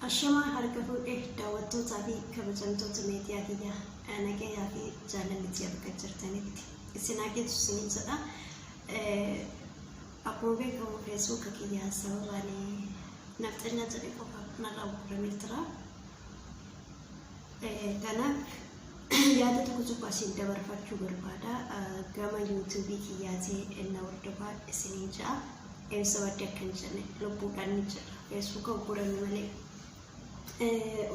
Ashamaa harka fuudhee daawwattootaa fi kabajamtoota miidiyaa kiyyaa, nagayaa fi jaalalli ji'a bakka jirtanitti isin haa geessu isiniin jedha. Akkuma beekamu Feesbuuka kiyyaa sababaan nafxanyaa jedhe qofa narraa bukuramee jira. Kanaaf yaada tokko tokko asiin dabarfachuu barbaada. Gama yuutuubii kiyyaatii na hordofaa isiniin jedha. Eessa badde akka hin jenne lubbuudhaan ni jira. Feesbuuka uggurame malee.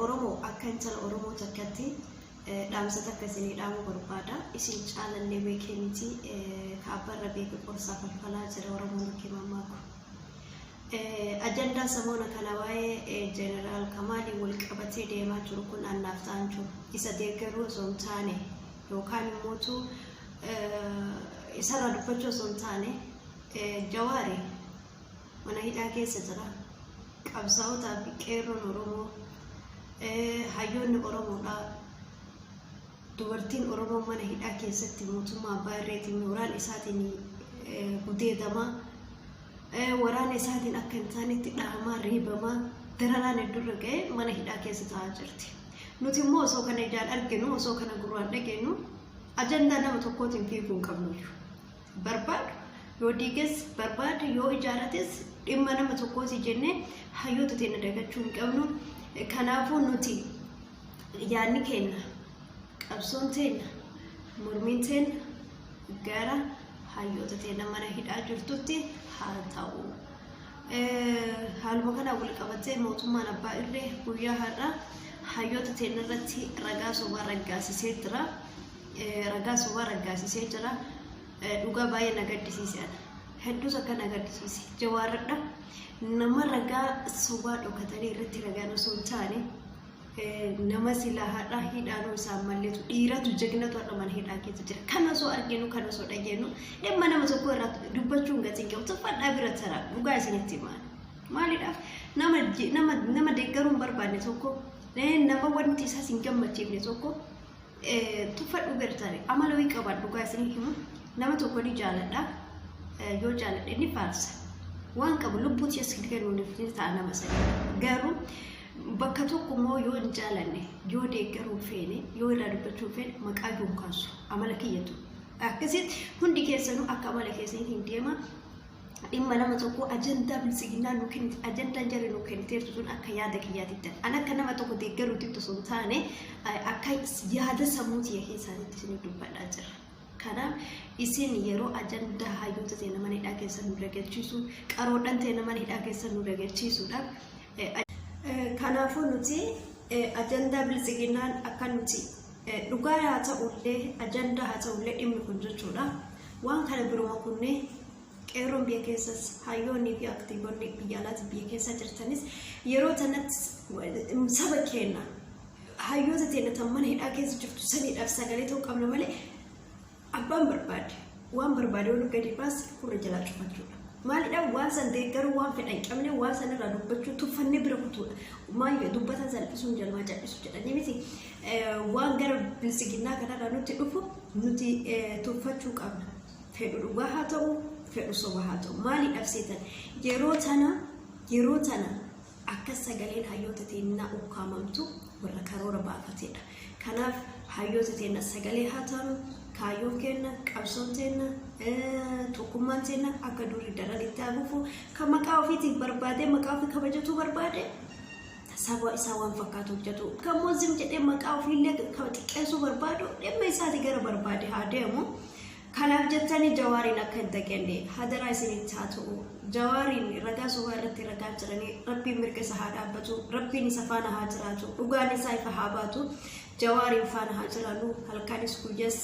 Oromoo akka intala Oromoo takkatti dhaamsa takka isinii dhaamuu barbaada. Isin caalallee beekee miti, ka abbarra beeke qorsaa falfalaa jira Oromoon akka mammaaku. Ajandaa samoona kana waa'ee Jeneraal Kamaaliin wal qabatee deemaa jiru kun annaaf ta'an jiru. Isa deeggaruu osoo hin taane yookaan immootu isarraa dubbachuu osoo hin taane, Jawaari mana hidhaa keessa jira. Qabsaa'otaa fi qeerroon Oromoo, hayyoonni Oromoodhaa, dubartiin Oromoo mana hidhaa keessatti mootummaa abbaa irreetiin waraana isaatiin gudeedamaa, waraana isaatiin akka hin taanetti dhahamaa, reebamaa, dararaan hedduurra ga'ee mana hidhaa keessa taa'aa jirti. Nuti immoo osoo kana ijaan arginu, osoo kana gurraan dhageenyu, ajandaa nama tokkootiin fiiguu hin qabnu. Barbaadu yoo diiges, barbaadu yoo ijaarates, dhimma nama tokkooti jennee hayyoota teenya dagachuu hin qabnu. Kanaafuu nuti yaadni keenya, qabsoon teenya, mormiin teenya gara hayyoota teenya mana hidhaa jirtutti haa ta'u. Haaluma kanaan wal qabatee mootummaan abbaa irree guyyaa har'aa hayyoota teenya irratti ragaa sobaa raggaasisee jira. Ragaa sobaa raggaasisee jira. Dhugaa baay'ee na gaddisiise ana. Hedduus akka na gaddisiise. Jawaarradha. Nama ragaa sobaa dhokatanii irratti ragaan osoo hin taane, nama silaa har'a hidhaanuu isaan malleetu, dhiiratu jagnatu har'a mana hidhaa keessa jira. Kan osoo arginu, kan osoo dhageenyu, dhimma nama tokko irraa dubbachuun gatiin qabu. Tuffadhaa bira tara, dhugaa isinitti himaa. Maaliidhaaf nama deeggaruu hin barbaanne tokko, nama wanti isaas hin gammachiifne tokko tuffadhuu bira tare. Amala wayii qaban, dhugaa isinii himu, nama tokko ni jaaladha. Yoo jaaladhe ni faarsa. Waan qabu lubbuu tiyas kennuuf ni ta'a nama sanii. Garuu bakka tokko immoo yoo hin jaalanne, yoo deeggaruu feene, yoo irraa dubbachuu feene, maqaa iyyuu hin kaasu. Amala kiyyatu. Akkasitti hundi keessanuu akka amala keessaniitiin deema. Dhimma nama tokko, ajandaa biltsiginnaa nu kennite, ajandaan jarri nu kenniteertu sun akka yaada kiyyaatitti, an akka nama tokko deeggaruutitti osoo hin taane, akka yaada sammuu tiyya keessaatitti isin dubbadhaa jira. Kanaaf isin yeroo ajandaa hayyoota ta'e nama hidhaa keessa nu dagachiisu, qaroodhan ta'e nama hidhaa keessa nu dagachiisuudhaaf, kanaafuu nuti ajandaa biltsiginnaan akka nuti dhugaa haa ta'ullee, ajandaa haa ta'ullee, dhimmi kun jechuudha. Waan kana biruma kunnee qeerroon biyya keessas, hayyoonnii fi aktiivonni biyya alaati biyya keessa jirtanis, yeroo tanatti saba keenya, hayyoota teenya tan mana hidhaa keessa jirtu saniidhaaf sagalee ta'uu qabna malee, abbaan barbaade waan barbaade yoo gadi baase gurra jalaa cufachuudha. Maalidha, waan san deeggaruu waan fedha hin qabne, waan san irraa dubbachuu tuffannee bira kutuudha. Maal dubbatan, salphisuun jalmaa cal'isu jedhanii miti. Waan gara biltsiginnaa kanarraa nutti dhufu nuti tuffachuu qabna. Fedhu dhugaa haa ta'u, fedhu soba haa ta'u. Maaliidhaaf seetan, yeroo tana akka sagaleen hayyoota teennaa ukkaamamtu warra karoora baafatedha. Kanaaf hayyoota teenna sagalee haa taanu. Kaayyoon keenna, qabsoon teenna, tokkummaan teenna akka durii daran itti haa fufu. Kan maqaa ofiitiif barbaade, maqaa ofii kabajatuu barbaade, saba isaa waan fakkaatu hojjetu. Kan moozim jedhee maqaa ofiillee xiqqeessuu barbaadu, dhimma isaati, gara barbaade haa deemu. Kanaaf jettanii Jawaariin akka hin dagenne hadaraa isinitti haa ta'u. Jawaariin ragaa sobaa irratti ragaa jiranii, Rabbiin mirga isa haa dhaabbatu, Rabbiin isa faana haa jiraatu, dhugaan isaa ifa haa baatu. Jawaariin faana haa jiraannu, halkanis guyyas,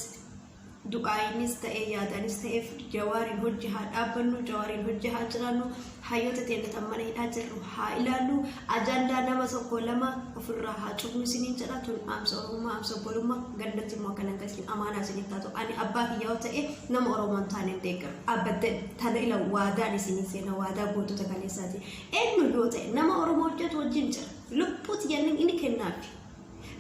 du'aayinis ta'ee yaadanis ta'eef Jawaariin hojii haa dhaabbannu, Jawaariin hojii haa jiraannu, hayyoota teenya tan mana hidhaa jirru haa ilaallu, ajandaa nama tokko lama ofirraa haa cufnu isiniin jedha. Tun dhaamsa Oromummaa, dhaamsa obbolummaa, gandatti immoo akkana galchin amaanaa isinitti haa ta'u. Ani abbaa kiyya yoo ta'e nama Oromoo hin taane hin deeggaru. Abaddan tana ila waadaan isinii seena, waadaa gootota kaleessaati. Eenyu yoo ta'e nama Oromoo hojjetu wajjin jira. Lubbuu tiyya inni kennaafi.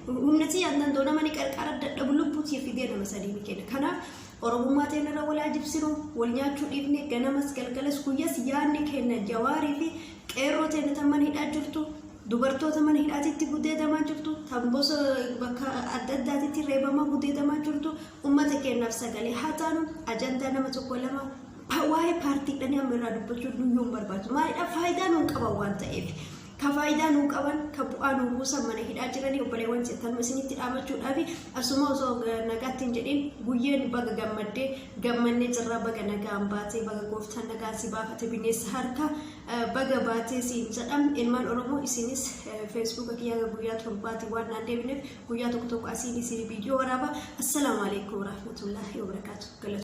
Humna tiyyaan danda'u nama ni qarqara, dadhabu lubbuu tiyya fidee nama sadii ni kenna. Kanaaf Oromummaa teenya irra walaa jibsinu, wal nyaachuu dhiifne, ganamas galgalas guyyaas yaadni kenna Jawaarii fi qeerroo teenya tan mana hidhaa jirtu. Dubartoota mana hidhaatitti gudeedamaa jirtu, tan bosa bakka adda addaatitti reebamaa gudeedamaa jirtu, ummata keenyaaf sagalee haa taanu. Ajandaa nama tokko lama waa'ee paartiidhaan amma irraa dubbachuu nuyyuu hin barbaadu. Maalidhaa faayidaa nuun qaban waan ta'eef. Ka faayidaa nuu qaban, ka bu'aa nuu buusan mana hidhaa jiranii obboleewwan jettan isinitti dhaamachuudhaafi asuma osoo nagaatti hin jedhin guyyeen baga gammaddee gammannee jirraa baga nagaan baatee baga gooftaan nagaan si baafate bineensa harka baga baatee siin jedham ilmaan Oromoo isinis feesbuuka kiyyaa guyyaa torbaati waan naan deebineef guyyaa tokko tokko asiin isin viidiyoo waraaba. Assalaamu alaikum warahmatullaahi wabarakaatu.